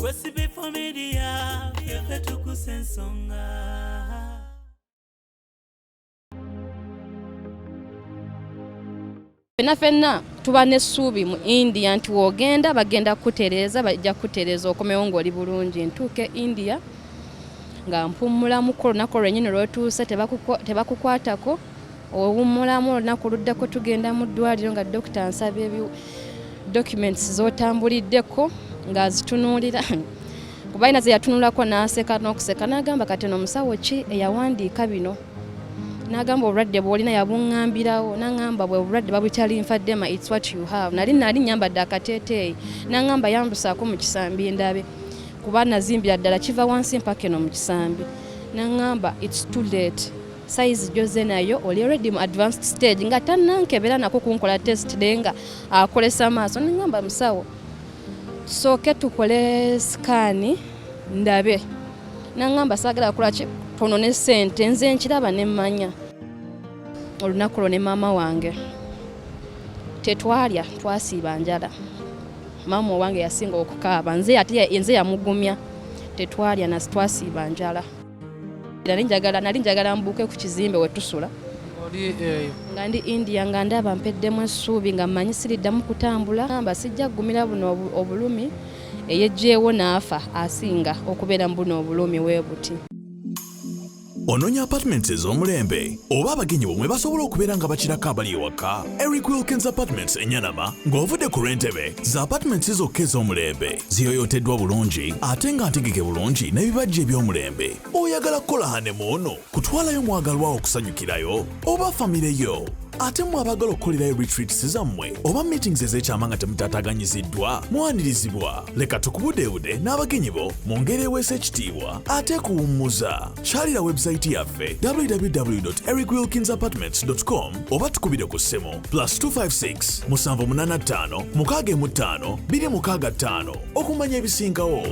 Recipe Media, ffe tukusa ensonga. Fenna fenna tuba n'essuubi mu India nti w'ogenda bagenda kukutereeza, bajja kukutereeza okomewo ng'oli bulungi. Ntuuka e India nga mpummulamuko olunaku lwennyini lw'otuuse, tebakukwatako, owummulamu. Olunaku oluddako tugenda mu ddwaliro nga dokita ansabye documents z'otambuliddeko, ng'azitunuulira, kuba alina ze yatunulako n'aseka n'okuseka, n'agamba, "Kati ono omusawo ki eyawandiika bino?" N'agamba, "Obulwadde bw'olina yabuŋŋambirawo." N'aŋŋamba, "Bwe bulwadde babuyita lymphedema, it's what you have." Nali nyambadde akateeteeyi. N'aŋŋamba, "Yambusaako mu kisambi ndabe," kuba nazimbira ddala kiva wansi mpaka eno mu kisambi. N'aŋŋamba, "It's too late, size gyoze nayo oli already mu advanced stage," nga tannankebera nako kunkola test, naye nga akolesa maaso. N'aŋŋamba, "Musawo, tusooke tukole scan ndabe." N'aŋŋamba, "Saagala kukola ki tono ne ssente, nze nkiraba ne mmanya." Olunaku lwo ne maama wange tetwalya, twasiiba njala. Maama owange yasinga okukaaba, nze ate nze yamugumya. Tetwalya nasi, twasiiba njala. Nali njagala mbuuke ku kizimbe we tusula. Oli eyo? Nga ndi India, nga ndaba mpeddemu essuubi, nga mmanyi siriddamu kutambula. Gamba sijja kugumira buno obulumi, eyejjeewo n'afa asinga okubeera mu buno obulumi we buti. Onoonya apartments ez'omulembe oba abagenyi bomwe basobola okubeera nga bakirako abali ewaka? Eric Wilkins Apartments Enyanama, ng'ovudde ku lw'Entebe, za apartments zokka ez'omulembe, ziyoyoteddwa bulungi ate nga ntegeke bulungi n'ebibajja eby'omulembe. Oyagala kukola honeymoon, kutwalayo mwagalwawo okusanyukirayo oba famire yo? Ate mmwe abaagala okukolerayo retreats zammwe oba meetings ez'ekyama nga temutaataganyiziddwa, mwanirizibwa. Leka tukubudeebude n'abagenyi bo mu ngeri eweesa ekitiibwa ate kuwummuza. Kyalira webusayiti yaffe www ericwilkinsapartments com oba tukubire ku ssimu +256 785 65 265 okumanya ebisingawo.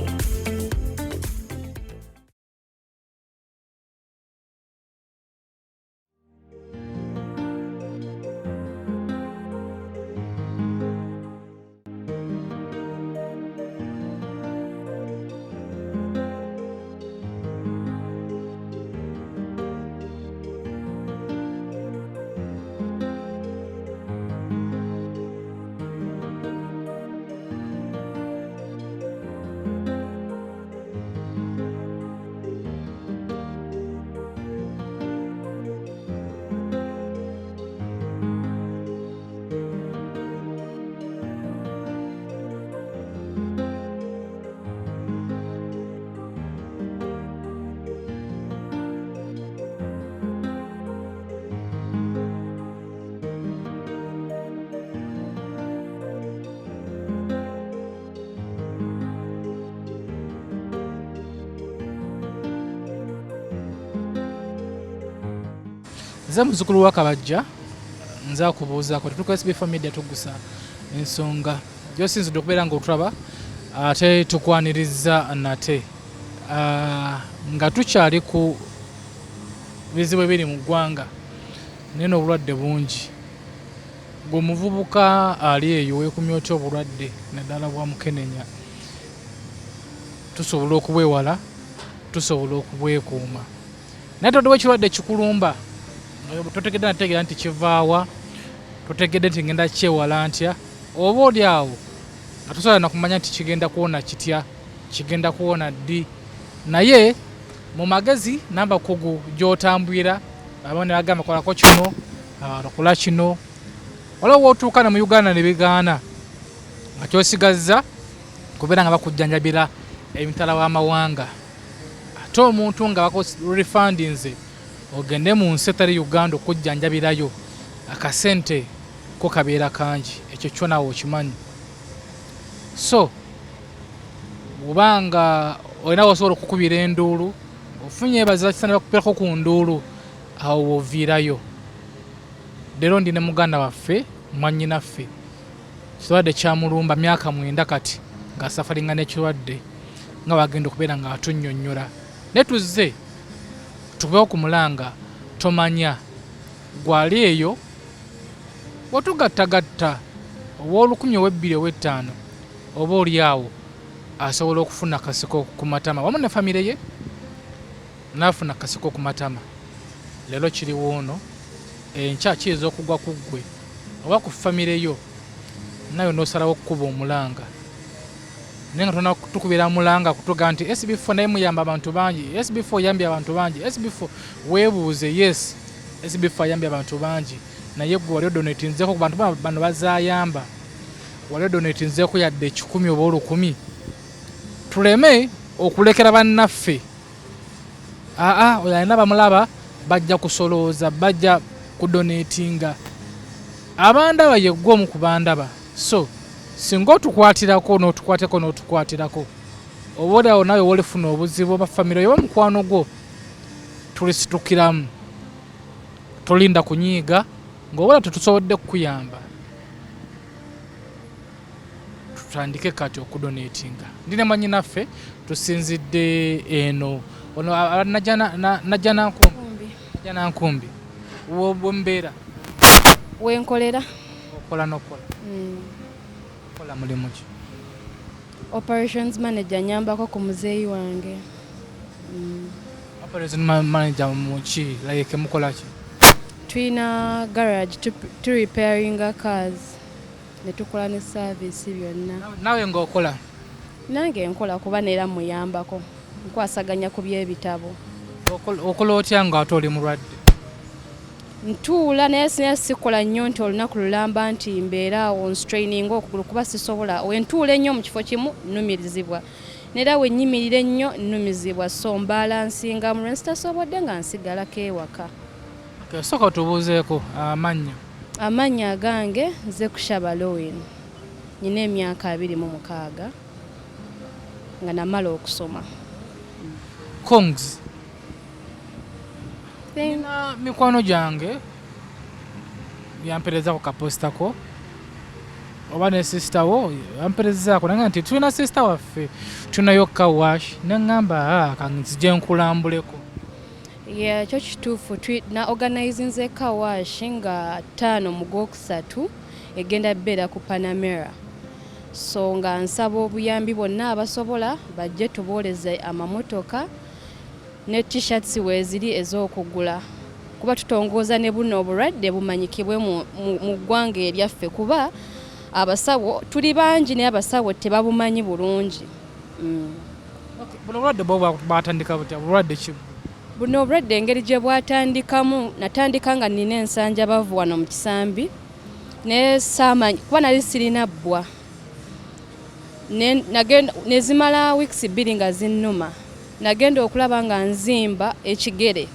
Nze muzzukulu wa Kabajja, nze akubuuzaako. Tetukola SB Media, tugusa ensonga gyosinzidde okubeera nga otulaba, ate tukwaniriza nate. Nga tukyali ku bizibu ebiri mu ggwanga, naye n'obulwadde bungi. Gwe omuvubuka ali eyo, weekumya otya obulwadde, naddala bwa mukenenya? Tusobola okubwewala, tusobola okubwekuuma, naye toddewo ekirwadde kikulumba, totegedde nategeera nti kivaawa, totegedde nti ngenda kyewala ntya, oba oli awo nga tosobola nakumanya nti kigenda kuwona kitya, kigenda kuwona ddi. Naye mu magezi n'abakugu gy'otambwira, abamu ne bagamba kolako kino, abalala kola kino, waliwo wootuuka ne mu Uganda ne bigaana, nga kyosigazza kubeera nga bakujjanjabira emitala w'amawanga. Ate omuntu nga bakurefundinze ogende mu nsi etali Uganda okujjanjabirayo, akasente ko kabeera kangi. Ekyo kyo naawe okimanyi. So obanga olina wosobola okukubira enduulu, ofunye bazira kisana bakukubirako ku nduulu, awo woviirayo. Leero ndi ne muganda waffe, mwannyinaffe, kirwadde kyamulumba myaka 9 kati ng'asufferinga n'ekirwadde, nga bagenda okubeera nga atunnyonnyola. Naye tuzze tubeewo ku mulanga, tomanya gwali eyo wetugattagatta ow'olukumi, ow'ebbiri, ow'ettaano, oba oli awo. Asobola okufuna akasiko ku matama wamu ne famire ye, n'afuna akasiko ku matama. Leero kiri wuuno, enkya kiyinza okugwa ku ggwe oba ku famire yo, nawe n'osalawo okukuba omulanga. Naye nga tolina kutukubira mulanga kutuga nti SB4 naye muyamba abantu bangi, SB4 oyambye abantu bangi, SB4 weebuuze. Yes, SB4 ayambye abantu bangi, naye gwe wali odonatinzeeko ku bantu bano bazaayamba? Wali odonatinzeeko yadde 100 oba 1000? Tuleme okulekera bannaffe. Aa, oyo alina bamulaba, bajja kusolooza, bajja kudonatinga. Abandaba yeggwe omu ku bandaba, so singa otukwatirako n'otukwatirako n'otukwatirako, oba oli awo nawe wolifuna obuzibu oba famire oba mukwano gwo, tulisitukiramu. Tolinda kunyiiga ng'obola tetusobodde kukuyamba. Tutandike kati okudonatinga. Ndi ne mwannyinaffe, tusinzidde eno ono Najjanankumbi. Najjanankumbi bwembeera wenkolera. Okola n'okola? Okola mulimu ki? Operations manager, nyambako ku muzeeyi wange. Operation manager muki? Like mukola ki? Tulina garage, tu repairinga cars ne tukola ne service byonna. Naawe ng'okola? Nange nkola, kuba neera muyambako, nkwasaganya ku byebitabo. Okola otya nga ate oli mulwadde? Ntuula, naye sinaye sikola nnyo nti olunaku lulamba nti mbeera awo nstraininga okugulu, kuba sisobola. Wentuula ennyo mu kifo kimu nnumirizibwa, neera wenyimirira ennyo nnumizibwa, so mbalansinga mu lwensitasobodde nga nsigalako ewaka. Okay, sooka otubuuzeeko amannya. Amannya agange nze Kushaba Lowin, nina emyaka 26 nga namala okusoma. Congs. Nina mikwano gyange yampereza ku kapositako oba ne sister wo yamperezaako, naga nti tulina sister waffe, tulinayo car wash, neŋŋamba, "Ah, kanzije nkulambuleko." Yeah, kyo kituufu. Na organizinze car wash nga 5 mu Gwokusatu, egenda bbeera ku Panamera, so nga nsaba obuyambi bwonna, abasobola bajje tubooleze amamotoka ne T-shirts weeziri ez'okugula, kuba tutongooza ne buno obulwadde bumanyikibwe mu ggwanga eryaffe, kuba abasawo tuli bangi naye abasawo tebabumanyi bulungi. Buno obulwadde bwo bwatandika butya? Bulwadde ki? Buno obulwadde engeri gye bwatandikamu, natandika nga nina ensanjabavu wano mu kisambi, naye saamanyi kuba nali sirina bbwa. Nezimala weeks 2 nga zinnuma. Nagenda okulaba nga nzimba ekigere,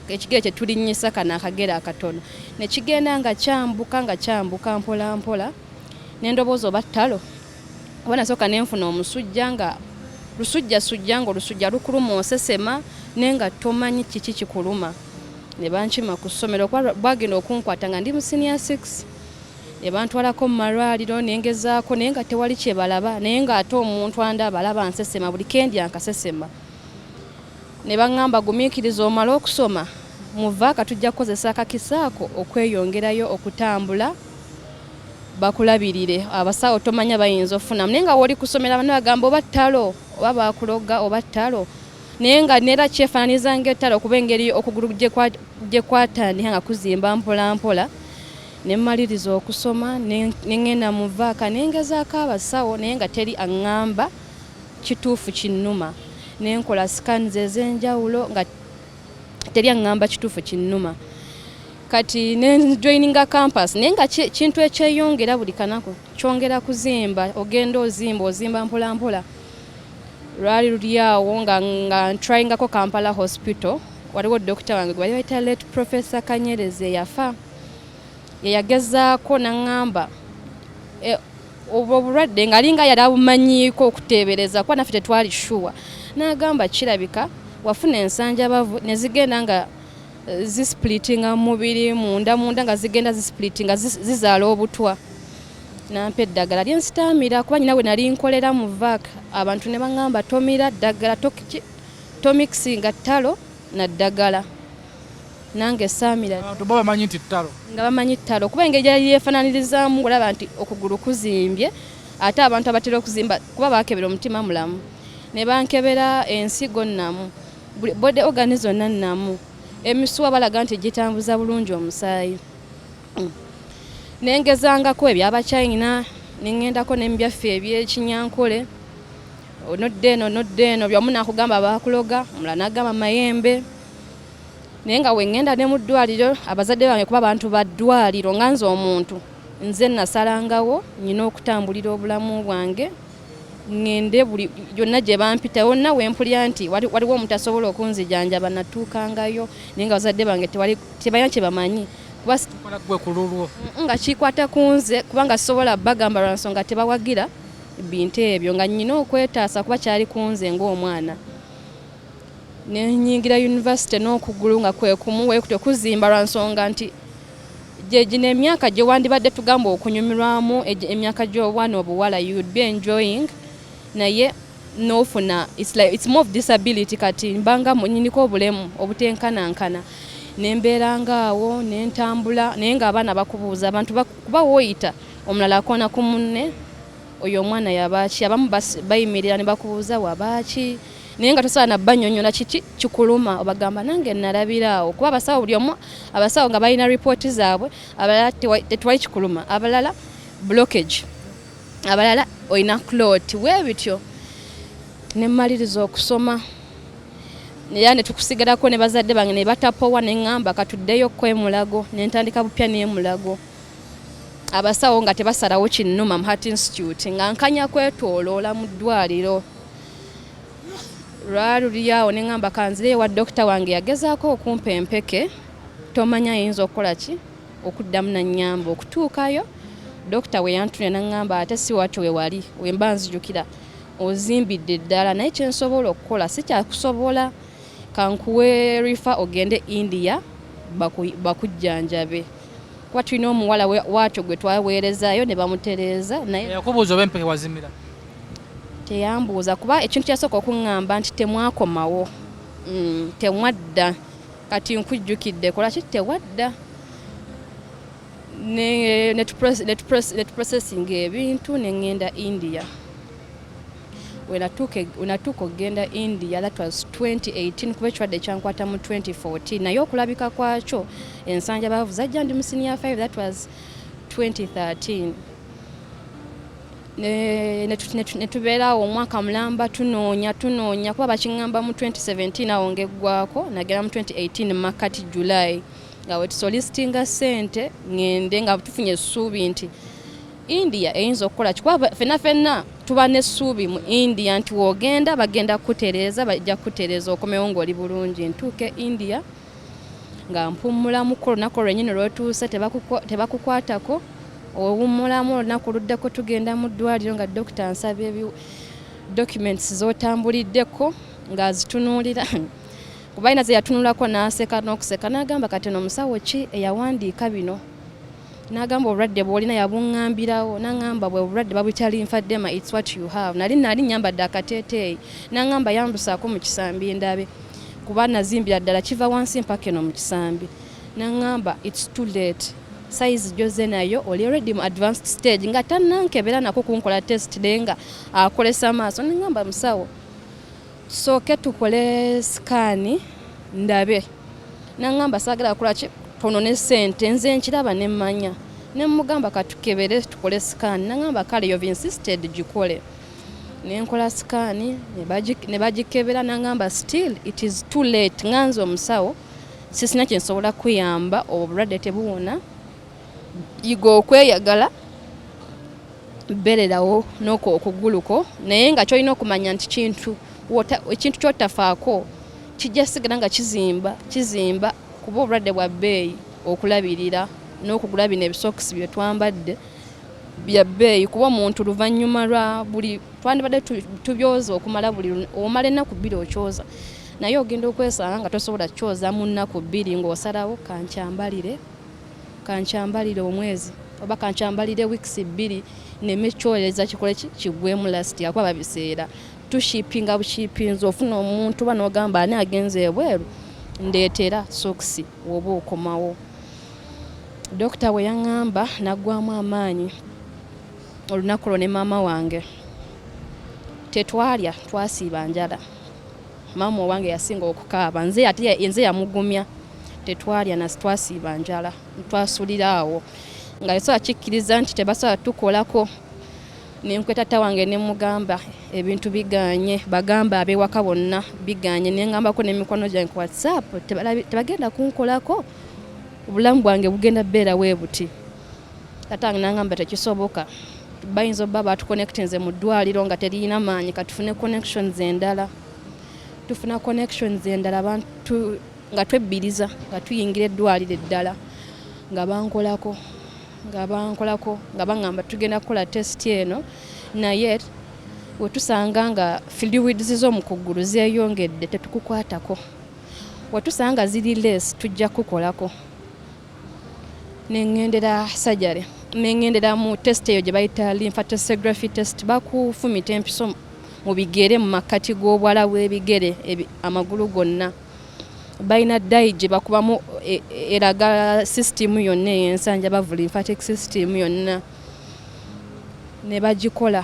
ekigere kye tulinnyisa kano akagere akatono, ne kigenda nga kyambuka nga kyambuka mpola mpola, ne ndowooza oba ttalo, kuba nasooka ne nfuna omusujja nga lusujjasujja, nga olusujja lukuluma, osesema, naye nga tomanyi kiki kikuluma. Ne bankima ku ssomero, kuba bwagenda okunkwata nga ndi mu senior 6, ne bantwalako mu malwaliro nengezaako, naye nga tewali kye balaba, naye ng'ate omuntu andaba alaba nsesema, buli kendya nkasesema. Ne baŋŋamba, "Gumiikiriza omale okusoma muvaaka, tujja kukozesa akakisa ako okweyongerayo okutambula bakulabirire abasawo, tomanya bayinza ofunamu." Naye nga woli kusomera bano bagamba oba ttalo, oba bakuloga, oba ttalo, naye nga neera kyefaananiza ng'ettalo, kuba engeri okugulu gye kwatandika nga kuzimba mpola mpola. Ne mmaliriza okusoma, ne ŋŋenda mu vaaka, ne ngezaako abasawo, naye nga teri aŋŋamba kituufu kinnuma. Ne nkola scans ez'enjawulo nga teri aŋŋamba kituufu kinnuma. Kati ne joininga campus, naye nga kintu ekyeyongera buli kanaku, kyongera kuzimba, ogenda ozimba ozimba mpola mpola. Lwali luli awo nga ntryingako Kampala Hospital, waliwo dokita wange gwe bali bayita late Professor Kanyerezi eyafa, yeyagezaako naŋŋamba obwo obulwadde ng'alinga yali abumanyiiko okuteebereza, kuba naffe tetwali sure. N'agamba kirabika wafuna ensanjabavu ne zigenda nga zisplitinga mu mubiri munda munda, nga zigenda zisplitinga zizaala obutwa. Nampa eddagala lyensitaamira, kuba nyina we nali nkolera mu vac, abantu ne baŋŋamba tomira ddagala, tomixinga ttalo na ddagala. Nange saamira. Abantu bo bamanyi nti ttalo. Nga bamanyi ttalo, kuba engeri gyali yeefaananirizaamu, olaba nti okugulu kuzimbye. Ate abantu abatera okuzimba, kuba bakebera omutima mulamu, ne bankebera ensigo nnamu, body organ zonna nnamu, emisuwa balaga nti gitambuza bulungi omusaayi. Nengezangako ebyabachina, neŋŋendako n'ebyaffe ebyekinyankole, nodda eno nodda eno, byomu nakugamba bakuloga, omulala nagamba mayembe. Naye nga weŋŋenda ne mu ddwaliro, abazadde bange kuba bantu ba ddwaliro, nga nze omuntu nze nasalangawo nyina okutambulira obulamu bwange, ŋŋende buli yonna gye bampita, wonna wempulira nti waliwo omuntu asobola okunzijanjaba, natuukangayo. Naye nga bazadde bange tebalina kye bamanyi, kuba Kola gwe ku lulwo. Nga kikwata ku nze, kubanga sisobola bagamba lwa nsonga tebawagira bintu ebyo, nga nnyina okwetaasa kuba kyali ku nze ng'omwana. Nenyingira university n'okugulu nga kwe kumu wekutyo kuzimba, lwa nsonga nti gye gino emyaka gye wandibadde tugamba okunyumirwamu, emyaka gy'obwana obuwala, you would be enjoying, naye n'ofuna it's like it's more of disability. Kati mbanga nyiniko obulemu obutenkanankana, nembeera ngaawo nentambula, naye ng'abaana bakubuuza abantu kuba wooyita omulala akoona ku munne, oyo omwana yabaaki? Abamu bayimirira ne bakubuuza wabaaki, naye nga tosobola nabanyonyola kiki kikuluma. Obagamba nange nalabiraawo, kuba abasawo buli omu, abasawo nga balina ripooti zaabwe, abalala tetwali kikuluma, abalala blockage, abalala olina clot, bwe bityo. Nemmaliriza okusoma era ne tukusigalako ne bazadde bange ne batapowa, ne ŋŋamba katuddeyo kwemulago, ne ntandika bupya n'emulago. Abasawo nga tebasalawo kinnuma mu Heart Institute, nga nkanya kwetooloola mu ddwaliro. Lwali awo ne ŋŋamba kanzireyo wa dokita wange, yagezaako okumpa empeke, tomanya ayinza okukola ki okuddamu nannyamba. Okutuukayo dokita we yantunira naŋŋamba, ate si watyo we wali wemba nzijukira, ozimbidde ddala, naye kyensobola okukola si kyakusobola, kankuwe refer ogende India bakujjanjabe, kuba tulina omuwala waatyo gwe twaweerezaayo ne bamutereeza, naye Yakubuuza oba empeke wazimira? Teyambuuza, kuba ekintu kyasooka okuŋŋamba nti temwakomawo, temwadda, kati nkujjukidde kolaki tewadda. Ne tuprocessinga ebintu ne ŋŋenda India. Wenatuuka okugenda India, that was 2018, kuba ekirwadde kyankwata mu 2014, naye okulabika kwakyo ensanja baavu zajja ndi mu senior 5, that was 2013. Ne tubeera awo omwaka mulamba tunoonya tunoonya, kuba bakiŋŋamba mu 2017 awo ngeggwako. Nagenda mu 2018 makati July, nga wetusolicitinga ssente ŋŋende, nga tufunye essuubi nti India eyinza okukola ki, kuba fenna fenna tuba n'essuubi mu India nti w'ogenda bagenda kukutereeza, bajja kukutereeza okomewo ng'oli bulungi. Ntuuke India nga mpummulamuko olunaku lwennyini lwotuuse, tebakukwatako, owummulamu. Olunaku luddako tugenda mu ddwaliro, nga dokita ansaba ebi documents z'otambuliddeko, ng'azitunuulira, kuba alina ze yatunulako n'aseka n'okuseka, n'agamba kati ono omusawo ki eyawandiika bino? N'agamba obulwadde bw'olina yabuŋŋambirawo, n'aŋŋamba bwe obulwadde babuyita lymphedema, it's what you have. Nali nyambadde akateeteeyi, n'aŋŋamba yambusaako mu kisambi ndabe, kuba nazimbira ddala kiva wansi mpaka eno mu kisambi. N'aŋŋamba it's too late, size gyoze nayo oli already mu advanced stage, nga tannankebera nako kunkola test, naye nga akolesa amaaso. N'aŋŋamba musawo, tusooke tukole scan ndabe. Naŋŋamba saagala kukola ki, tonone ssente, nze nkiraba ne mmanya. Ne mugamba katukebere tukole scan. Naŋŋamba kale, you've insisted, gikole. Ne nkola scan ne bagikebera, naŋŋamba still it is too late, nga nze omusawo sisina kye nsobola kuyamba, obulwadde tebuwona, yiga okweyagala, bererawo n'okwo okuguluko, naye nga kyolina okumanya nti ekintu kyotafaako kijja sigala nga kizimba kizimba, kuba obulwadde bwa bbeeyi okulabirira n'okugula bino ebisokisi bye twambadde bya bbeeyi, kuba omuntu luvannyuma lwa buli twandibadde tubyoza okumala buli omala ennaku 2 okyoza, naye ogenda okwesanga nga tosobola kyoza mu nnaku 2, ng'osalawo kankyambalire omwezi oba kankyambalire weeks 2 neme kyoleza kikole ki kiggwemu last, kuba babiseera tushipinga bushipinzi. Ofuna omuntu oba n'ogamba ani agenze ebweru ndeetera sokisi woba okomawo. Dokita bwe yaŋŋamba naggwamu amaanyi. Olunaku olwo ne maama wange tetwalya, twasiiba njala. Maama owange yasinga okukaaba, nze ate nze yamugumya. Tetwalya nasi, twasiiba njala, twasulira awo nga tesobola kikkiriza nti tebasobola tukolako. Nenkwe tata wange nemugamba ebintu biganye, bagamba ab'ewaka bonna biganye. Nengambako n'emikwano gyange ku WhatsApp, tebagenda kunkolako, obulamu bwange bugenda beera bwe buti. Tata wange nangamba tekisoboka, bayinza obba batuconnectinze mu ddwaliro nga teriyina maanyi, katufune connections endala. Tufuna connections endala, abantu nga twebbiriza nga tuyingira eddwaliro eddala, nga bankolako, nga bankolako, nga baŋŋamba tugenda kukola test eno, naye wetusanga nga fluids z'omu kugulu zeeyongedde tetukukwatako, wetusanga ziri less tujja kukolako. Neŋŋendera surgery, neŋŋendera mu test eyo gye bayita lymphatics test. Bakufumita empiso mu bigere, mu makkati g'obwala bw'ebigere, amagulu gonna. Balina dye gye bakubamu eraga system yonna ey'ensanja bavu, lymphatic system yonna. Ne bagikola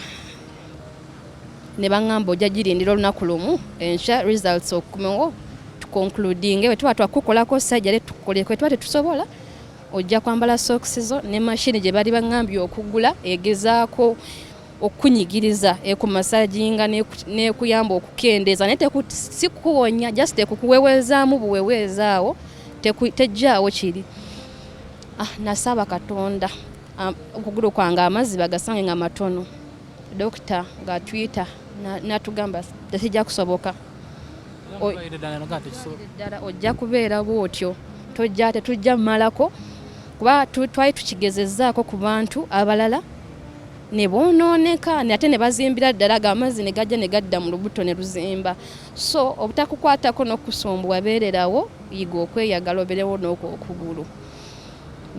ne baŋŋamba ojja girindira olunaku lumu, enkya results okukomewo tuconcludinge. Bwe tuba twakukolako surgery tukole, bwe tuba tetusobola ojja kwambala socks zo ne mashini gye bali baŋŋambye okugula egezaako okunyigiriza, ekumassaginga nekuyamba okukendeeza, naye si kuwonya, just ekukuweweezaamu buweweezaawo, tejjaawo kiri. Ah, nasaba Katonda okugulu kwange amazzi bagasange nga matono. Dokita ng'atuyita natugamba tekijja kusoboka ddala, ojja kubeera bwotyo, tojja, tetujja mmalako kuba twali tukigezezzaako ku bantu abalala ne boonooneka, ate ne bazimbira ddala ga amazzi ne gajja ne gadda mu lubuto ne luzimba. So obutakukwatako n'okusumbuwa, beererawo, yiga okweyagala, obeerewo n'okwo okugulu.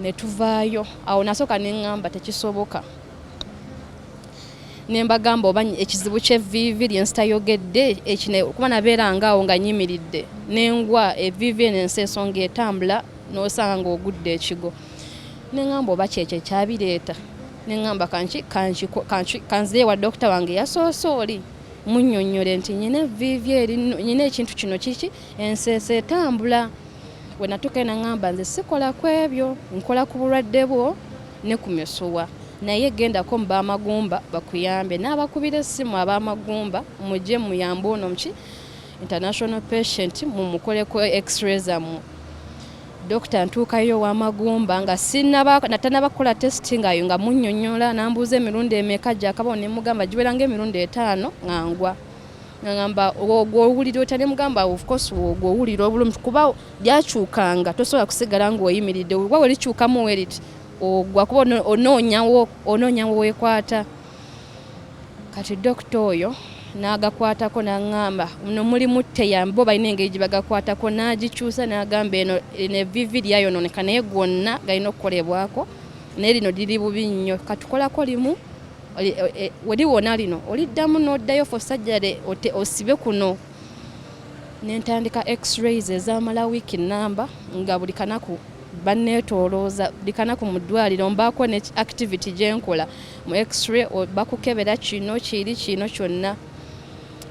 Ne tuvaayo awo. Nasooka ne ŋŋamba tekisoboka, ne mbagamba oba ekizibu ky'evviivi lye nsitayogedde ekine, kuba nabeeranga awo nga nyimiridde nengwa evviivi eno enseeso ng'etambula n'osanga ng'ogudde ekigo. Ne ŋŋamba oba kyekyo ekyabireeta. Ne ŋŋamba kanzire wa dokita wange yasoose oli munnyonnyole nti nyina evviivi eri, nyina ekintu kino kiki, enseeso etambula. We natuuka naŋŋamba nze sikola ku ebyo, nkola ku bulwadde bwo ne ku misuwa, naye gendako mu b'amagumba bakuyambe. N'abakubira essimu ab'amagumba, mujje muyambe ono muki international patient, mumukoleko x-ray zammwe. Dokita ntuukayo ow'amagumba nga sinaba natanaba kukola test ngayo, nga munnyonnyola, nambuuza emirundi emeka gyakabawo, ne mugamba giwera ng'emirundi 5 nga ngwa. Ngamba ogwowulira otya? Ne mugamba of course ogwowulira obulumi kuba lyakyukanga, tosobola kusigala ng'oyimiridde, oba we likyukamu weriti ogwa kuba onoonyawo, onoonyawo weekwata. Kati dokita oyo n'agakwatako n'aŋŋamba no mulimu tear, bo balina engeri gye bagakwatako, n'agikyusa n'agamba eno eno evviivi lyayonooneka, naye gwonna galina okukolebwako, naye lino liri bubi nnyo, katukolako limu, we liwona lino oliddamu n'oddayo for surgery osibe kuno. Ne ntandika x-rays ezamala wiiki namba, nga buli kanaku banneetoolooza, buli kanaku mu ddwaliro mbaako ne activity gye nkola mu x-ray, bakukebera kino kiri kino kyonna.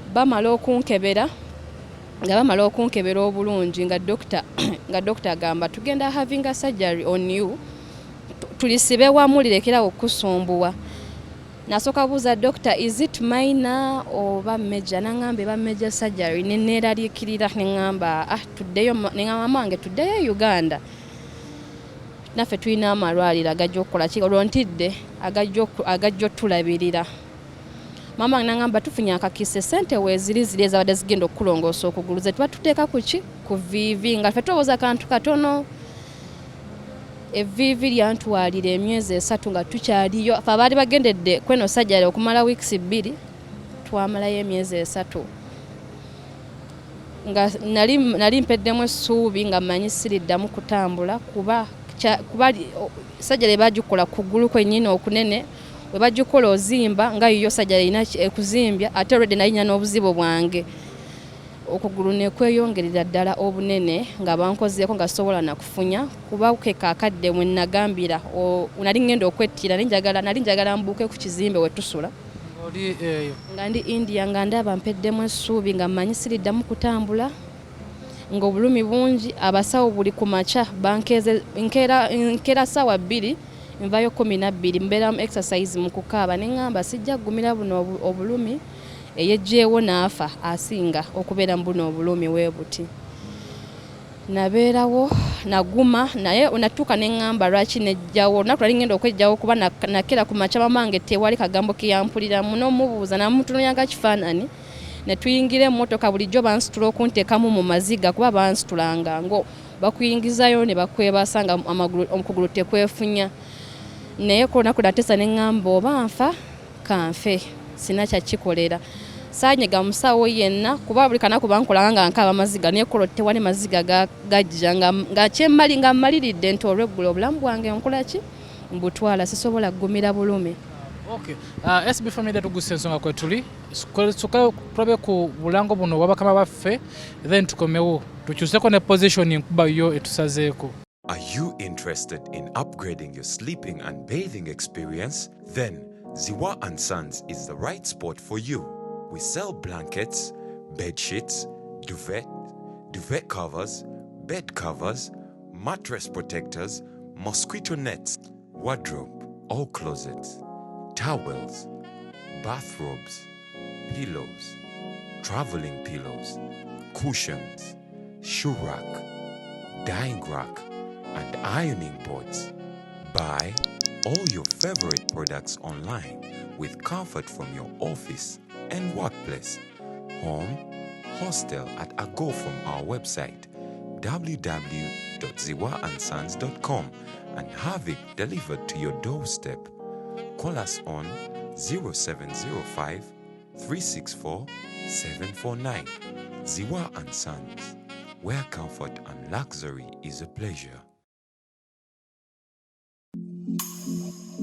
Bamala okunkebera, nga bamala okunkebera obulungi, nga dokita agamba tugenda having a surgery on you, tulisibe wamu lirekerawo okusumbuwa. Nasooka buuza dokita, is it minor oba major? Naŋŋamba eba major surgery. Ne neeraliikirira, ne ŋŋamba ah, tuddeyo, ne ŋŋamba mama wange tuddeyo e Uganda, naffe tulina amalwaliro agajja okukola ki, olwo ntidde agajja otulabirira. Maama wange naŋŋamba tufunye akakisa, esente weeziri ziri ezabadde zigenda okukulongoosa okugulu ze tuba tuteeka ku ki, ku viivi, nga ffe tulowooza kantu katono. Evviivi lyantwalira emyezi 3 nga tukyaliyo. Fe abaali bagendedde kweno surgery okumala weeks 2, twamalayo emyezi 3 nga nali mpeddemu essuubi, nga mmanyi siriddamu kutambula kuba surgery bagikola kugulu kwennyini okunene, we bagikola ozimba nga yiyo surgery erina ekuzimbya, ate already nali nina n'obuzibu bwange. Okugulu ne kweyongerera ddala obunene nga bankozeeko nga sobola nakufunya kuba ke kakadde mwe nagambira nali ngenda okwettira, nali njagala mbuuke ku kizimbe we tusula. Oli eyo? Nga ndi India, nga ndaba mpeddemu essuubi, nga mmanyi siriddamu kutambula, ng'obulumi bungi. Abasawo buli ku makya bankeeze, nkeera ssaawa 2, nvayo 12, mbeera mu exercise mu kukaaba, ne ŋŋamba sijja kugumira buno obulumi, eyejjeewo n'afa asinga okubeera mu buno obulumi. We buti nabeerawo naguma, naye natuuka ne ŋŋamba lwaki nejjawo. Olunaku lwali ngenda okwejjawo kuba nakera ku makya, mamange tewali kagambo keyampuliramu n'omubuuza, namutunulira nga kifaananyi ne tuyingira emmotoka. Bulijjo bansitula okunteekamu mu maziga, kuba bansitulanga ngo bakuyingizayo ne bakwebasa nga amagulu okugulu tekwefunya. Naye ku lunaku nateesa ne ŋŋamba oba nfa kanfe, sina kyakikolera. Saanyega musawo yenna kuba buli kanaku bankolanga nga nkaaba maziga, naye kolo tewali maziga gajja, nga kyemmali nga mmaliridde nti olweggulo obulamu bwange nkola ki, mbutwala, sisobola kugumira bulumi. Okay. SB Family, tugusa ensonga kwe tuli. Tulabe ku bulango buno obwabakama baffe, then tukomewo tukyuseko ne position enkuba yo etusazeeko. Are you interested in upgrading your sleeping and bathing experience? Then Ziwa and Sons is the right spot for you. We sell blankets, bed sheets, duvet, duvet covers, bed covers, mattress protectors, mosquito nets, wardrobe or closets, towels, bathrobes, pillows, traveling pillows, cushions, shoe rack, drying rack, and ironing boards. Buy all your favorite products online with comfort from your office and workplace, home, hostel at a go from our website www.ziwaandsons.com and have it delivered to your doorstep. Call us on 0705 364 749. Ziwa and Sons, where comfort and luxury is a pleasure.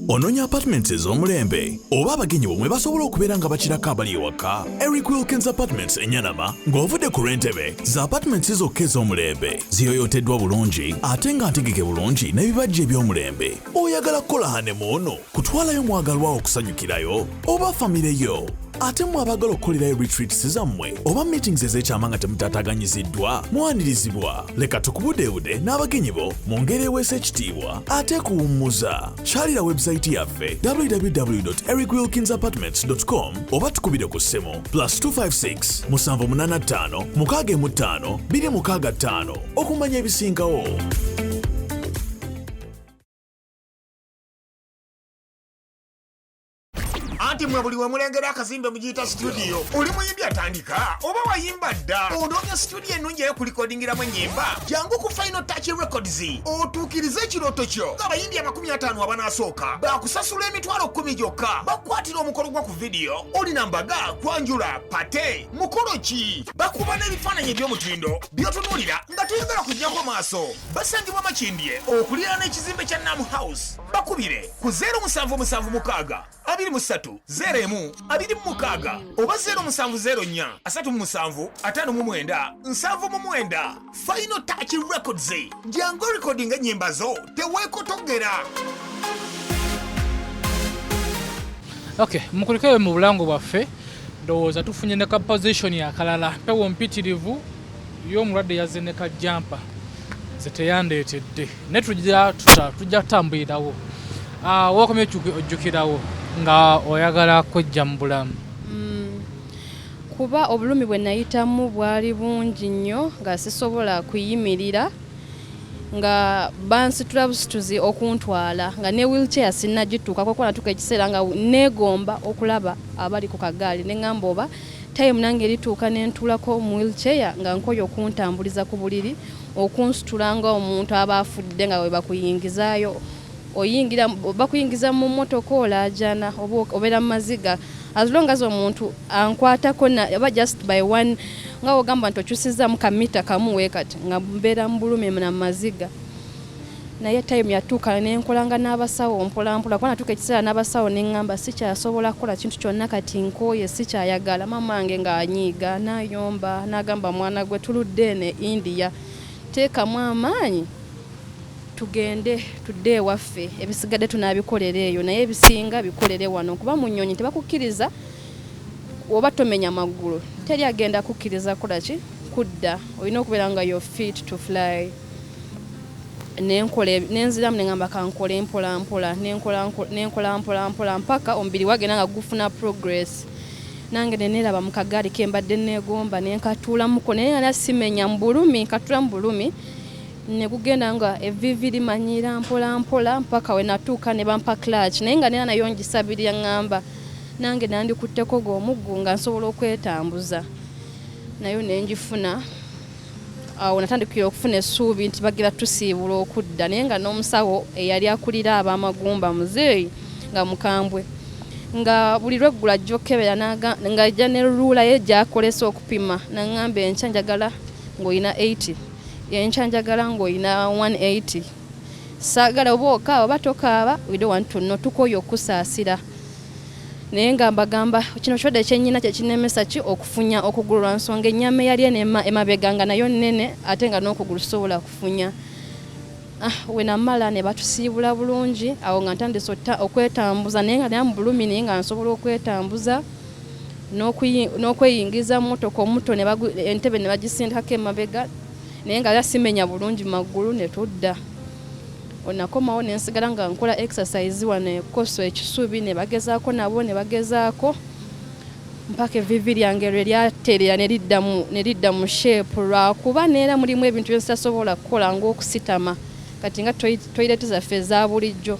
Onoonya apartments ez'omulembe oba abagenyi bomwe basobola okubeera nga bakirako abali ewaka? Eric Wilkins Apartments Enyanama ng'ovudde ku lw'Entebe za apartments zokka ez'omulembe, ziyoyoteddwa bulungi ate nga ntegeke bulungi n'ebibajja eby'omulembe. Oyagala kukola honeymoon, kutwalayo mwagalwawo okusanyukirayo oba famire yo? Ate mmwe abaagala okukolerayo retreats zammwe oba meetings ez'ekyama nga temutaataganyiziddwa, mwanirizibwa. Leka tukubudeebude n'abagenyi bo mu ngeri eweesa ekitiibwa ate kuwummuza. Kyalira website yaffe www ericwilkinsapartments com oba tukubire ku ssimu plus 256 785 65 265 okumanya ebisingawo. Anti mwe buli wemulengera akazimbe mugiyita studio. Oli muyimbi atandika oba wayimba dda, onoonya studio ennungi ey'okulikodingiramu ennyimba? Jangu ku Final Touch Records otuukirize ekirooto kyo. Ng'abayimbi 50 abanaasooka bakusasula 100,000 gyokka, bakukwatira omukolo gwa ku vidiyo. Olina mbaga, kwanjula, party, mukolo ki, bakuba n'ebifaananyi eby'omutindo by'otunuulira nga toyagala kuggyako maaso. Basangibwa Makindye okuliraana ekizimbe kya Nam House. Bakubire ku 0776 23 01 26 oba 0704 37 59 79. Final Touch Records, jangu recording ennyimba zo, teweekotogera. Okay, mukulikeyo mu bulango bwaffe. Ndowooza tufunye ne ka position akalala. Mpewo mpitirivu y'omulwadde yazze ne ka jumper, nze teyandeetedde, naye tujja tutambulirawo. Ah, wakomye ojjukirawo nga oyagala kwejja mu bulamu? Kuba obulumi bwe nayitamu bwali bungi nnyo, nga sisobola kuyimirira, nga bansitula busituzi okuntwala, nga ne wheelchair sinnagituukako, kuba natuuka ekiseera nga neegomba okulaba abali ku kagaali, ne ŋŋamba oba time nange erituuka ne ntuulako mu wheelchair, nga nkoye okuntambuliza ku buliri, okunsitula nga omuntu aba afudde, nga we bakuyingizaayo, oyingira bakuyingiza mu mmotoka olaajana oba obeera mu maziga. As long as omuntu ankwatako oba just by one, nga wogamba nti okyusizaamu kamita kamu weekati, nga mbeera mu bulumi na maziga. Naye time yatuuka nenkolanga n'abasawo mpolampola, kuba natuuka ekiseera n'abasawo neŋŋamba sikyasobola kukola kintu kyonna, kati nkooye, sikyayagala. Maama wange ng'anyiiga, n'ayomba, n'agamba, "Mwana gwe, tuludde eno e India, teekamu amaanyi tugende tudde ewaffe, ebisigadde tunaabikolera eyo, naye ebisinga bikolere wano, kuba mu nnyonyi tebakukkiriza oba tomenya magulu, teri agenda kukkiriza kukola ki kudda, olina okubeera nga you're fit to fly." Nenkola, nenziramu neŋŋamba kankole mpola mpola, nenkola mpola mpola mpaka omubiri wagenda nga gufuna progress. Nange neneeraba mu kagaali kembadde neegomba, nenkatuulamuko, naye nga simenya mu bulumi, nkatuula mu bulumi, ne gugenda nga evviivi limanyiira mpola mpola mpaka we natuuka ne bampa crutch, naye nga nera nayo ngisabirira, ŋŋamba nange nandikutteko gw'omuggu nga nsobola okwetambuza, nayo nenjifuna. Awo natandikira okufuna essuubi nti bagira tusiibula okudda, naye nga n'omusawo eyali akulira ab'amagumba, muzeeyi nga mukambwe, nga buli lweggula ajja okukebera, nga ajja ne ruler ye gy'akolesa okupima, naŋŋamba, "Enkya njagala ng'olina 80, enkya njagala ng'olina 180, saagala oba okaaba oba tokaaba, we don't want to know, tukooye okusaasira." Naye nga mbagamba kino kirwadde kyennyina kyekinemesa ki okufunya okugulu, lwa nsonga ennyama eyali eno emabega nga nayo nnene, ate nga n'okugulu sobola kufunya. Ah, we namala ne batusiibula bulungi. Awo nga ntandise okwetambuza, naye nga naye mu bulumi, naye nga nsobola okwetambuza n'okweyingiza mu mmotoka omuto, entebe ne bagisindikako emabega, naye nga era simenya bulungi magulu. Ne tudda, onakomawo nensigala nga nkola exercise wano ekoso ekisubi, ne bagezaako nabo, ne bagezaako mpaka evviivi lyange lwe lyatereera ne lidda mu shape, lwakuba neera mulimu ebintu bye sitasobola kukola ng'okusitama. Kati nga toilet zaffe eza bulijjo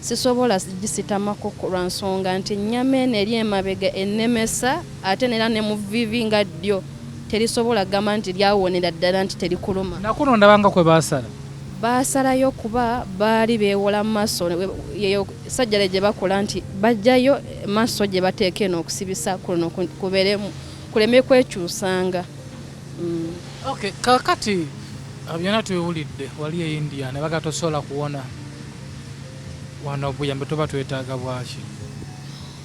sisobola gisitamako lwa nsonga nti ennyama eno eri emabega ennemesa, ate neera ne mu vviivi nga ddyo terisobola gamba nti lyawonera ddala nti terikuluma. Nakuno ndabanga kwe baasala. Baasalayo kuba baali beewola muscle, yeyo surgery gye bakola nti bajjayo muscle gye bateeka eno okusibisa kuno kubeere kuleme kwekyusanga. Okay, kakati byonna tubiwulidde, wali e India ne baga tosobola kuwona, wano obuyambi tuba twetaaga bwaki?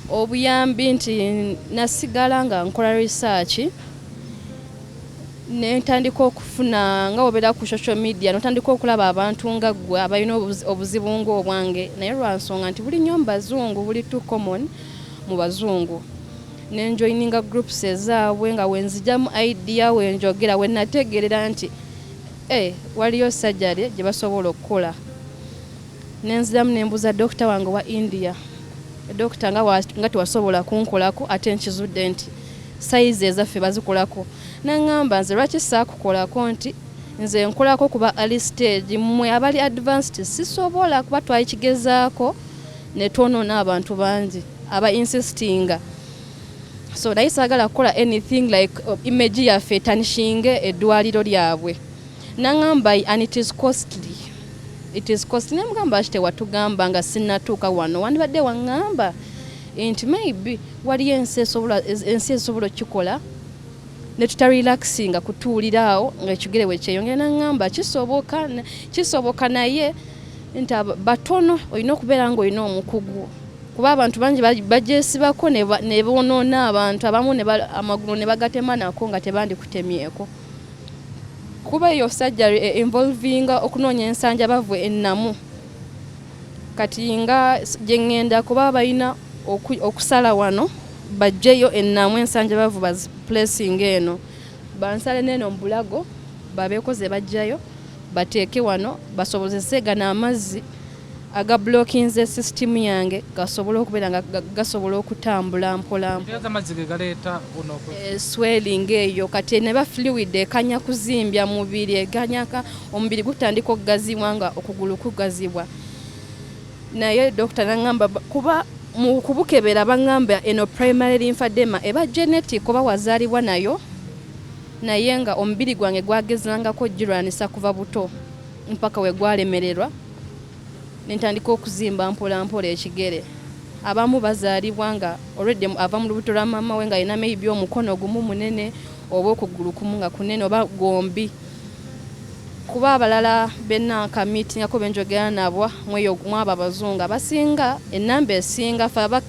Obuyambi nti nasigala nga nkola research, nentandika okufuna nga obeera ku social media notandika okulaba abantu nga ggwe abalina obuzibu ng'obwange, naye lwa nsonga nti buli nnyo mu bazungu, buli too common mu bazungu, nenjoininga groups ezaabwe nga wenzijjamu idea, wenjogera, wenategerera nti waliyo surgery gye basobola okukola. Nenziramu nembuuza dokita wange wa India, "Dokita, nga tewasobola kunkolako, ate nkizudde nti size ezaffe bazikolako." Naŋŋamba, "Nze lwaki saakukolako?" Nti nze nkolako kuba early stage, mmwe abali advanced sisobola, kuba twalikigezaako ne twonoona abantu bangi aba insistinga, so naye saagala kukola anything like image yaffe etarnishinge eddwaliro lyabwe. Naŋŋamba, "And it is costly, it is costly." Nemugamba ki, "Tewatugamba nga sinnatuuka wano, wandibadde waŋŋamba nti maybe waliyo ensi esobola okukikola ne tutarelaxinga kutuulira awo nga ekigere bwe kyeyongera." Naŋŋamba kisoboka, kisoboka, naye nti batono, olina okubeera ng'olina omukugu, kuba abantu bangi bagyesibako ne bonoona abantu abamu amagulu ne bagatema nako nga tebandikutemyeko, kuba eyo surgery involvinga okunoonya ensanjabavu ennamu. Kati nga gye ŋŋenda, kuba balina okusala wano baggyeyo ennamu, ensanjabavu baziplacinga eno, bansale n'eno mu bulago, babeeko ze baggyayo bateeke wano, basobozese gano amazzi aga blockinze system yange gasobole okubeera nga gasobola okutambula mpola. Ntegeeza amazzi ge galeeta buno Swelling eyo kati neba fluid ekanya kuzimbya mubiri, eganyaka omubiri gutandika okugazibwa nga okugulu kugazibwa. Naye dokita naŋŋamba kuba mu kubukebera baŋŋamba eno primary lymphedema eba genetic, oba wazaalibwa nayo, naye nga omubiri gwange gwagezangako girwanisa kuva buto mpaka we gwalemererwa nentandika okuzimba mpola mpola ekigere. Abamu bazaalibwa nga already ava mu lubuto lwa maama we nga alina maybe omukono gumu munene oba okugulu kumu nga kunene oba gombi. Kuba abalala benanka meetingako benjogera nabo mweyo mwabo abazungu abasinga, enamba esinga fe aba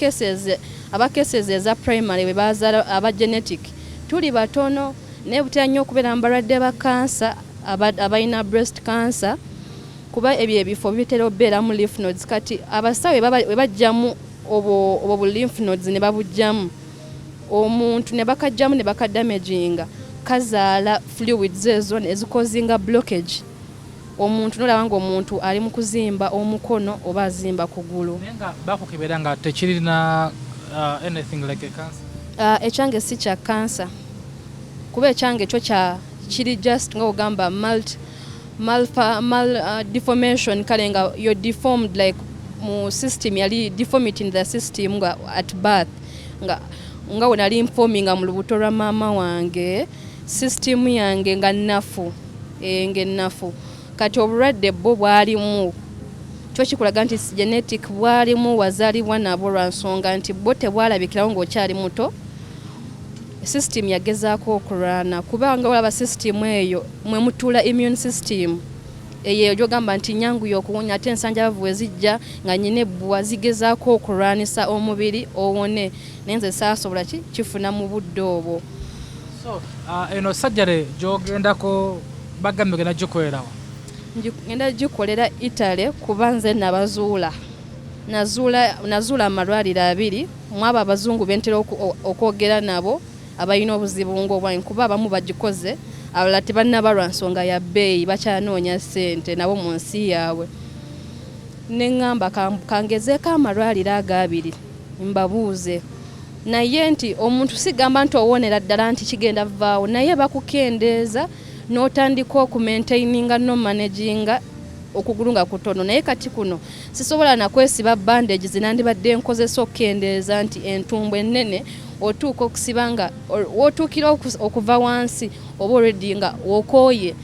cases eza primary bwe bazaala aba genetic tuli batono, naye butera nnyo okubeera mu balwadde ba kansa, abalina breast cancer, kuba ebyo ebifo bitera okubeeramu lymph nodes. Kati abasawo bwe bajjamu obwo bu lymph nodes ne babugjamu omuntu ne bakajjamu ne bakadamaginga, kazaala fluids ezo ezicausinga blockage, omuntu nolaba nga omuntu ali mu kuzimba omukono oba azimba kugulu. Naye nga bakukebera nga tekirina anything like a cancer? Ekyange si kya kansa, kuba ekyange kyo kya kiri just nga ogamba mal deformation. Kale nga you're deformed, like mu system yali deformity in the system nga at birth, nga we nali nforminga mu lubuto lwa maama wange, system yange nga nnafu, nga ennafu. Kati obulwadde bwo bwalimu, kyo kikulaga nti genetic, bwalimu, wazaalibwa nabwo, lwa nsonga nti bwo tebwalabikirawo ng'okyali muto. System yagezaako okulwana, kubanga olaba system eyo mwe mutuula immune system eyo gyogamba nti nyanguya okuwonya, ate ensanjabavu we zijja nga nyina ebbwa zigezaako okulwanisa omubiri owone, naye nze saasobola ki kifuna mu budde obwo. So eno surgery gy'ogendako bagambye ogenda gikolerawa? Ngenda gikolera Italy, kuba nze nabazuula, nazuula amalwaliro abiri mwabo abazungu bentera okwogera nabo abalina obuzibu ng'obwange, kuba abamu bagikoze, abalala tebannaba lwa nsonga ya bbeeyi, bakyanoonya ssente nabo mu nsi yaabwe. Ne ŋŋamba kangezeeko amalwaliro ago abiri mbabuuze. Naye nti omuntu sigamba nti owonera ddala nti kigenda vaawo, naye bakukendeeza n'otandika okumaintaininga, nomanaginga okugulu nga kutono. Naye kati kuno sisobola nakwesiba bandage zinandibadde nkozesa okukendeeza, nti entumbu ennene otuuka okusiba nga wotuukira okuva wansi oba already nga wokooye.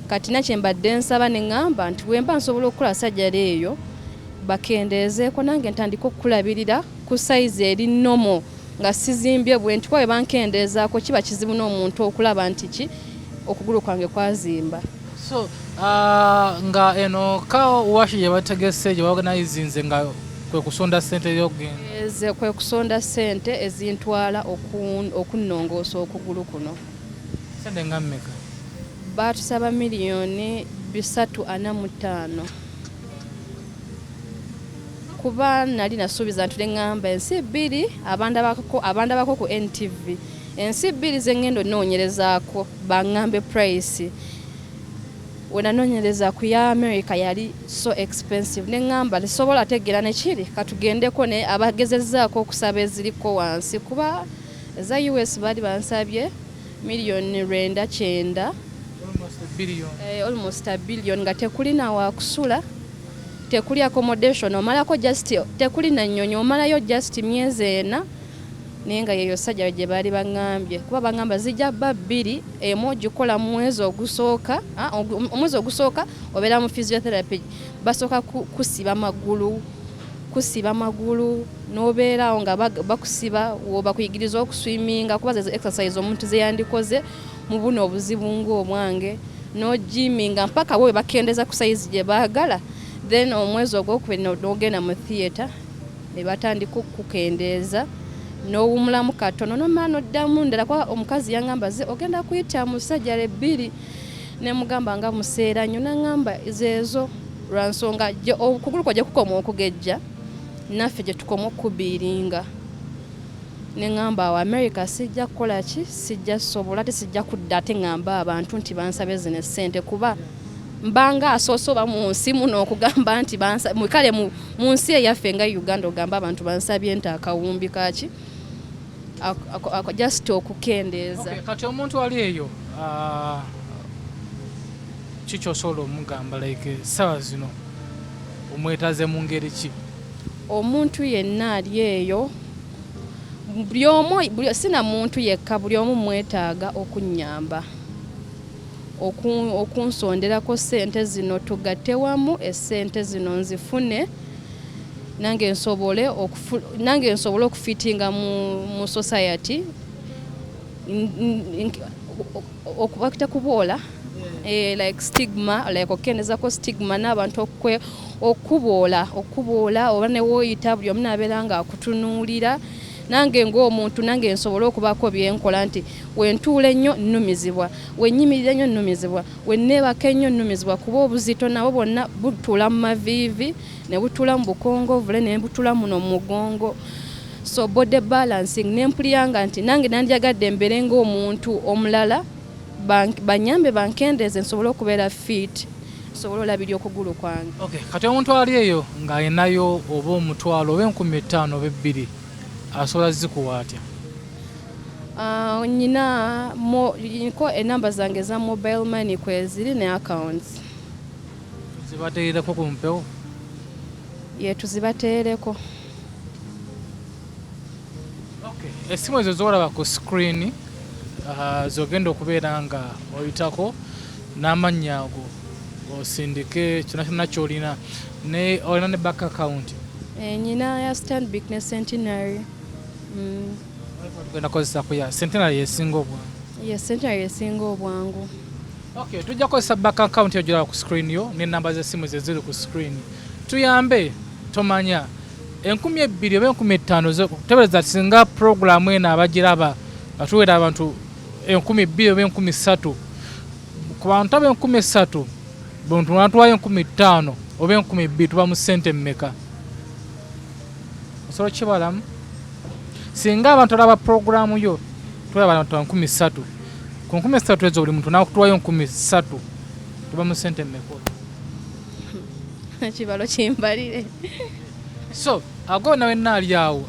Kati nakye mbadde nsaba ne ŋŋamba nti bwemba nsobola okukola surgery eyo, bakendeezeeko nange ntandike okukulabirira ku size eri normal nga sizimbye bwe nti, kuba bwe bankendeezaako kiba kizibu n'omuntu okulaba nti ki okugulu kwange kwazimba. So nga eno car wash gye bategese, gye baorganizinze, nga kwe kusonda ssente y'okugenda? Eze kwe kusonda ssente ezintwala okunnongoosa okugulu kuno. Ssente nga mmeka? Baatusaba 345 miliyoni, kuba nali nasuubiza nti neŋŋamba ensi bbiri abandabako ku NTV, ensi bbiri ze ŋŋenda onoonyerezaako baŋŋambe price. We nanoonyereza ku ya America yali so expensive, neŋŋamba tesobola tegeera nekiri, katugendeko ne abagezezzaako okusaba eziriko wansi, kuba eza US baali bansabye 990 miliyoni. Almost a billion. Almost a billion, nga tekuli na wakusula, tekuli accommodation, omalako just tekuli na nnyonyi, omalayo just myezi 4, naye nga yeyo surgery gye baali baŋŋambye, kuba baŋŋamba zijja bba bbiri, emu ogikola mu mwezi ogusooka, omwezi ogusooka obeera mu physiotherapy, basooka kusiba magulu n'obeeraawo nga bakusiba, bakuyigiriza okuswiminga, kuba zezo exercise omuntu ze yandikoze mu buno obuzibu ng'obwange, n'ogyminga mpaka we bakendeza ku size gye baagala. Then omwezi ogwokubiri n'ogenda mu theatre ne batandika okukendeeza, n'owumulamu katono, nomala n'oddamu ndala, kuba omukazi yaŋŋamba ze ogenda kuyita mu surgery bbiri, ne mugamba nga museera nnyo, naŋŋamba zeezo lwa nsonga okugulu kwa gye kukoma okugejja naffe gye tukoma okubiiringa. Ne ŋŋamba awo America sijja kukola ki, sijja sobola, ate sijja kudda ate ŋŋamba abantu nti bansabe zino essente, kuba mbanga asoose oba mu nsi muno okugamba nti kale mu nsi eyaffe nga Uganda ogamba abantu bansabye nti akawumbi kaki just okukendeeza. Okay, kati omuntu ali eyo kikyosobola omugamba, like essaawa zino omwetaze mu ngeri ki? Omuntu yenna ali eyo, buli omu, sina muntu yekka, buli omu mwetaaga okunnyamba okunsonderako ssente zino, tugatte wamu essente zino nzifune, nange nsobole okufitinga mu society, bakita kuboola. Like stigma, like okukendezako stigma n'abantu okuboola okuboola oba ne wooyita buli omu n'abeera nga akutunuulira. Nange ng'omuntu, nange nsobole okubaako byenkola nti wentuula ennyo nnumizibwa, wenyimirira ennyo nnumizibwa, wenneebaka ennyo nnumizibwa, kuba obuzito nabwo bwonna butuula mu maviivi ne butuula mu bukongovule ne butuula muno mu mugongo. So body balancing, nempulira nti nange nandyagadde mbeere ng'omuntu omulala, banyambe bankendeeze nsobole okubeera fit, nsobole olabirya okugulu kwange. Okay, kati omuntu ali eyo ng'alinayo oba 1000 oba 5000 oba 2000, asobola zikuwa atya? Nyina nko enamba zange eza mobile money kweziri ne accounts. Zibateereko ku mpewo? Ye, tuzibateereko. Okay, essimu ezo zolaba ku screen, zogenda okubeera nga oyitako n'amannya ago osindike kyonna kyonna kyolina. Ne olina ne bank account? Nyina ya Stanbic ne Centenary. Tugenda kukozesa ku ya Centenary, yesinga obwangu. Ye, Centenary esinga obwangu. Okay, tujja kukozesa bank account eyo gyolaba ku screen yo n'ennamba z'essimu ze ziri ku screen. Tuyambe, tomanya 2000 oba 5000. Tebereza singa puroguramu eno abagiraba nga tuwera abantu 2000 oba 3000. Ku bantu aba 3000, buli muntu natuwayo 5000 oba 2000, tuba mu ssente mmeka? Osobola okukibalamu? Singa abantu alaba puroguramu yo, tulaba abantu 3000, ku 3000 ezo buli muntu nakutuwayo 3000, tuba mu ssente mmeka? Ekibalo kimbalire. So ago nawe naali awo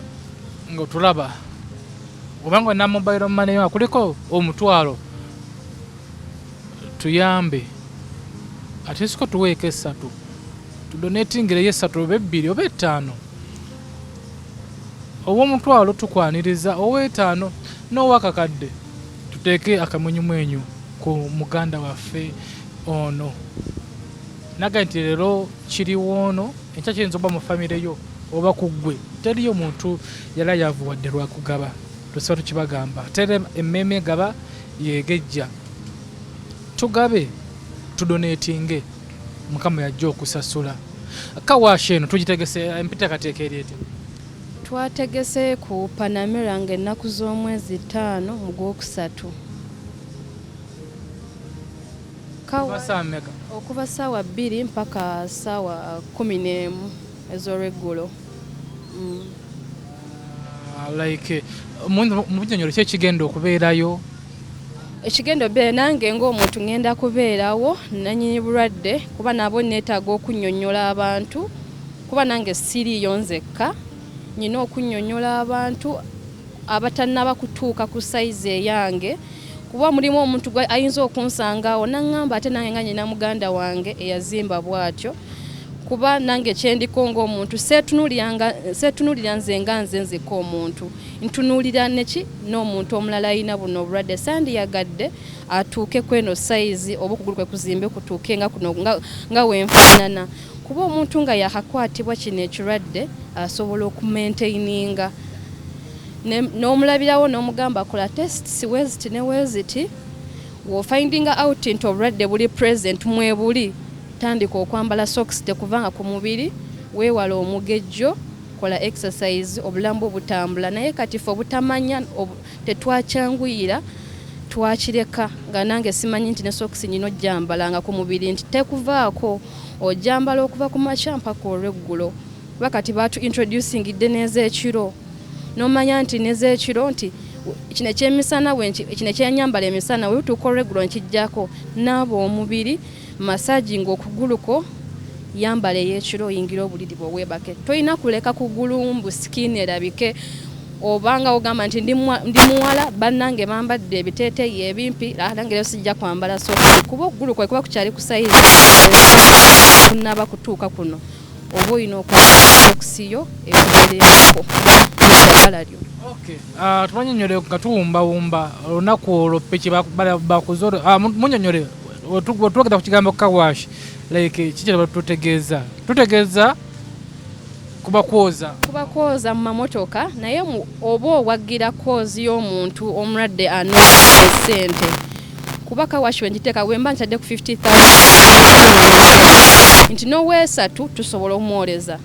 nga otulaba, obanga olina mobile money yo kuliko 10,000, tuyambe ate siko tuweeko esatu, tudonatingireyo esatu oba ebbiri oba etaano. Ow'omutwalo tukwaniriza, ow'etaano n'owakakadde, tuteeke akamwenyumwenyu ku muganda waffe ono. Naga nti leero kiriwo ono, enkya kiyinza okuba mu famire yo oba ku ggwe. Teriyo muntu yali ayavuwadde lwakugaba, tusiba tukibagamba tere emmeeme egaba yegejja. Tugabe, tudonatinge, Mukama yajja okusasula. Car wash eno tugitegese, empiteekateeka eri etya? Twategese ku Panamera ng'ennaku z'omwezi 5 mu Gwokusatu. Kuva ssaawa mmeka? Okuva ssaawa 2 mpaka ssaawa 11 ez'olweggulo. Ah, like mu bunyonyolo ki ekigenda okubeerayo? Ekigenda obeera, nange ng'omuntu ngenda kubeerawo, nanyini bulwadde, kuba nabo neetaaga okunnyonnyola abantu, kuba nange siriiyo nzekka, nyina okunnyonnyola abantu abatannaba kutuuka ku sayizi eyange, kuba mulimu omuntu ayinza okunsangawo naŋŋamba ate nange nga nyina muganda wange eyazimba bw'atyo, kuba nange kyendiko ng'omuntu seetunuulira nze nga nze nzekka omuntu, ntunuulira neki n'omuntu omulala alina buno obulwadde. Sandiyagadde atuuke kweno sayizi oba okugulu kwe kuzimbe kutuuke nga kuno nga wenfaanana, kuba omuntu nga yakakwatibwa kino ekirwadde asobola okumaintaininga. N'omulabirawo n'omugamba kola tests weziti ne weziti, w'ofindinga out nti obulwadde buli present, mwebuli, tandika okwambala socks tekuvanga ku mubiri, weewala omugejjo, kola exercise, obulamu bwo butambula. Naye kati ffe obutamanya tetwakyanguyira, twakireka nga nange simanyi nti ne socks nyina ojjambalanga ku mubiri, nti tekuvaako, ojjambala okuva ku makya mpaka olweggulo, kuba kati batu introducingidde n'ez'ekiro, n'omanya nti n'ez'ekiro nti kino ekyemisana, kino ekyenyambala emisana wetuuka olweggulo nkijjako. Naaba omubiri, massaging okugulu kwo, yambala ey'ekiro, oyingira obuliri bwe weebake. Tolina kuleka kugulu mbu skin erabike, obanga ogamba nti ndi muwala, bannange bambadde ebiteeteeyi ebimpi, nange leero sijja kwambala sokisi, kuba okugulu kwawe kuba kukyali ku sayizi kunnaba kutuuka kuno, oba olina okwambala sokisi yo ekubeererako eddagala lyo. Okay. Tubanyonyole nga tuwumbawumba olunaku olwo piki bakuze, munyonyole wetwogera ku kigambo car wash, like kiki tutegeeza? Tutegeeza kuba kwoza. Kuba kwoza mu mamotoka, naye oba owagira cause y'omuntu omulwadde anoonya ssente. Kuba car wash wengiteeka, wemba ntadde ku 50,000 nti n'oweesatu tusobola omwoleza,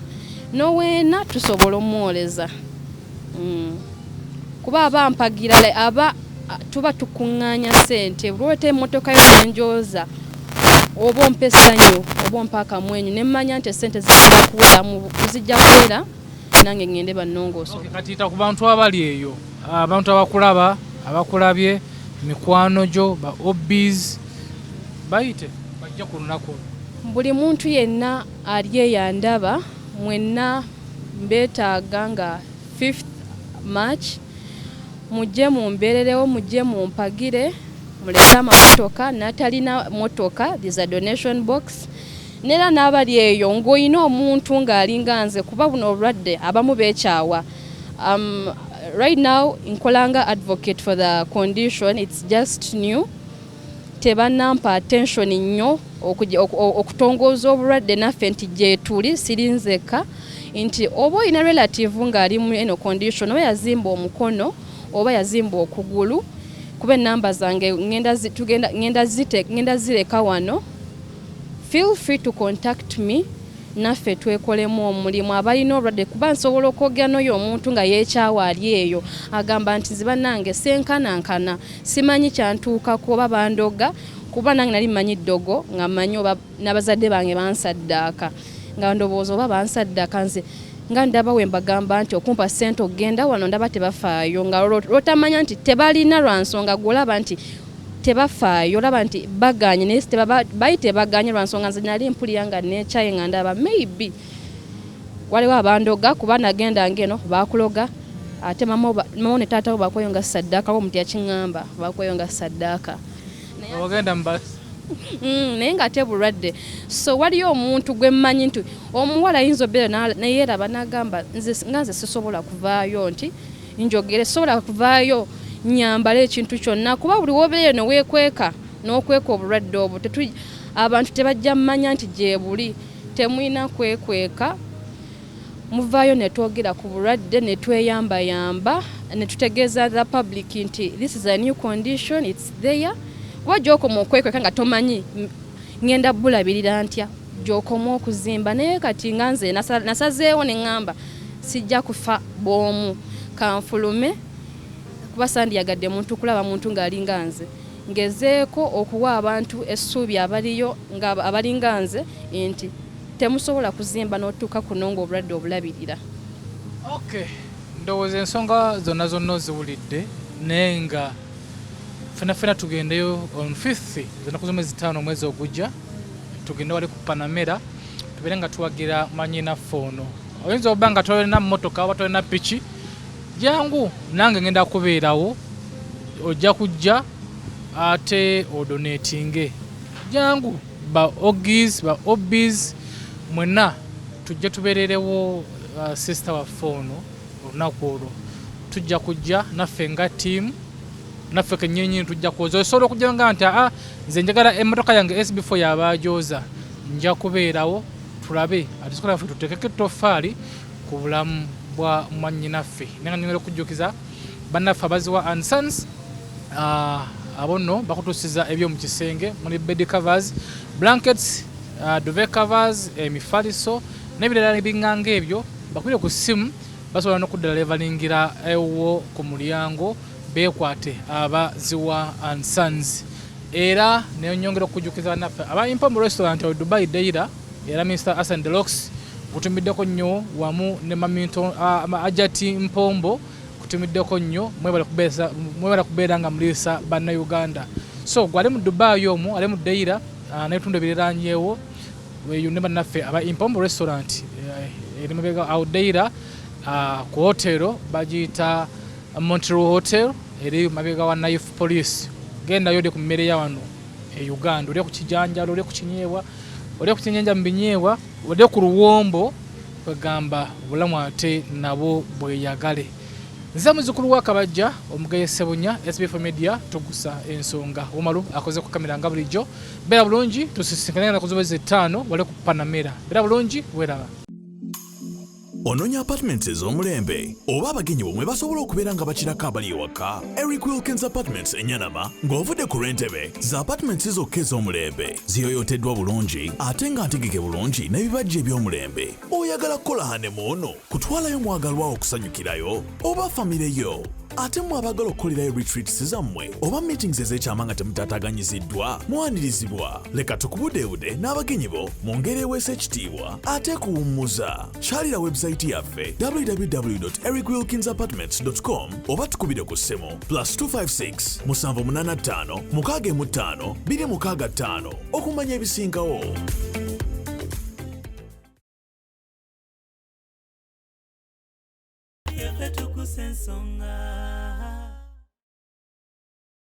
n'oweena tusobola omwoleza. Kuba aba mpagira, like, aba tuba tukuŋŋaanya ssente. Lwoleta emmotoka yo nenjoza, oba ompa essanyu oba ompa akamwenyu, nemmanya nti essente zigenda kuwera zijja kuwera, nange ŋŋende bannongoose. Okay, kati yita ku bantu abali eyo, abantu abakulaba, abakulabye, mikwano gyo, ba obis, bayite bajja ku lunaku olwo. Buli muntu yenna ali eyandaba, mwenna mbeetaaga nga 5th March mujje mumbeererewo, mujje mumpagire, mulete amamotoka. N'atalina motoka, there's a donation box. Neera n'abali eyo ng'olina omuntu ng'alinga nze, kuba buno obulwadde abamu beekyawa. Right now nkolanga advocate for the condition. It's just new, tebannampa attention nnyo okutongoza obulwadde naffe nti gyetuli, siri nzekka, nti oba olina relative ng'ali mu eno condition, oba yazimba omukono oba yazimba okugulu, kuba enamba zange ngenda zireka wano. Feel free to contact me, naffe twekolemu omulimu abalina obulwadde, kuba nsobola okwogera n'oyo omuntu nga yeekyawa ali eyo agamba nti ziba nange senkanankana, simanyi kyantuukako oba bandoga, kuba nange nali mmanyi ddogo nga mmanyi oba n'abazadde bange bansaddaaka, nga ndowooza oba bansaddaaka nze nga ndaba we mbagamba nti okumpa ssente okugenda wano, ndaba tebafaayo, nga lwotamanya nti tebalina lwa nsonga, gwolaba nti tebafaayo, olaba nti baganye, naye bayi tebaganye lwa nsonga. Nze nali mpulira nga nekyaye nga ndaba maybe waliwo abandoga, kuba nagenda ngeno bakuloga, ate mama ne taata wo bakweyonga saddaaka, wo omuntu yakiŋŋamba bakweyonga saddaaka. Ogenda mu basi. Naye ng'ate bulwadde. So waliyo omuntu gwe mmanyi nti omuwala ayinza obeera neyeraba n'agamba nga nze sisobola kuvaayo nti njogere, sisobola kuvaayo nyambale ekintu kyonna, kuba buli wobeera eno weekweka n'okweka obulwadde obwo, abantu tebajja mmanya nti gyebuli. Temulina kwekweka, muvaayo ne twogera ku bulwadde ne tweyambayamba ne tutegeeza the public nti this is a new condition, it's there. Kuba gy'okoma okwekweka nga tomanyi ngenda bulabirira ntya, gy'okoma okuzimba. Naye kati nga nze nasazeewo ne ŋŋamba sijja kufa bw'omu, kanfulume, kuba sandiyagadde muntu kulaba muntu ng'alinga nze. Ngezeeko okuwa abantu essuubi abaliyo nga abalinga nze nti temusobola kuzimba n'otuuka kuno ng'obulwadde obulabirira. Okay, ndowooza ensonga zonna zonna oziwulidde, naye nga fena fena tugendeyo on 5th, ennaku z'omwezi 5 omwezi ogujja, tugende wali ku Panamera, tubeere nga tuwagira mwannyinaffe ono. Oyinza okuba nga tolina mmotoka oba tolina piki, jangu nange ngenda kubeerawo, ojja kujja ate odonatinge. Jangu ba ogis, ba obis, mwenna tujje tubeererewo sister waffe ono olunaku olwo. Tujja kujja naffe nga team, naffe kennyininyini tujja kwoza. Osobola okujja nga nti aa nze njagala emmotoka yange SB4 yabaajoza, nja kubeerawo tulabe ate ffe tuteekeko ettoffaali ku bulamu bwa mwannyinaffe. Naye nga nyongera okujjukiza bannaffe abaziwa and Sons, abo nno bakutuusiza ebyomu kisenge muli bed covers, blankets, duvet covers, emifaliso n'ebirala ebiŋŋanga ebyo. Bakubire ku ssimu, basobola n'okudeliveringira ewo ku mulyango. Beekwate abaziwa and Sons. Era nenyongera okujjukiza bannaffe aba Impombo Restaurant e Dubai Deira, era Mr Hassan Delox kutumiddeko nnyo, wamu ne Maminto Ajati Mpombo kutumiddeko nnyo. Mwebale kubeera nga muliisa bannayuganda. So gwali mu Dubai omwo, ali mu Deira n'ebitundu ebiriranyeewo eyo, ne bannaffe aba Impombo Restaurant eri mabega awo Deira, ku hotelo bagiyita Montreal Hotel, eri mabega wa Knife Police. Gendayo olye ku mmere ya wano e Uganda, olye ku kijanjalo, olye ku kinyeebwa, olye ku kyennyanja mu binyeebwa, olye ku luwombo. Kwegamba obulamu ate nabo bweyagale. Nze muzukulu wa Kabajja Omugeye Sebunya, SB4 Media, tugusa ensonga. Umaru akoze ku kamera nga bulijjo. Beera bulungi, tusisinkane ennaku z'omwezi 5 wale ku Panamera. Beera bulungi, weeraba. Onoonya apartments ez'omulembe oba abagenyi bo mwe basobola okubeera nga bakirako abali ewaka? Eric Wilkins Apartments Enyanama ng'ovudde ku lw'Entebe za apartments zokka ez'omulembe, ziyoyooteddwa bulungi ate nga ntegeke bulungi n'ebibajja eby'omulembe. Oyagala kukola honeymoon, kutwalayo mwagalwawo okusanyukirayo oba famire yo? Ate mmwe abaagala okukolerayo retreats zammwe oba meetings ez'ekyama nga temutaataganyiziddwa, mwanirizibwa. Leka tukubudeebude n'abagenyi bo mu ngeri eweesa ekitiibwa ate kuwummuza. Kyalira website yaffe www.ericwilkinsapartments.com oba tukubire ku ssimu +256 785 65 265 okumanya ebisingawo. Yeffe tukusa ensonga.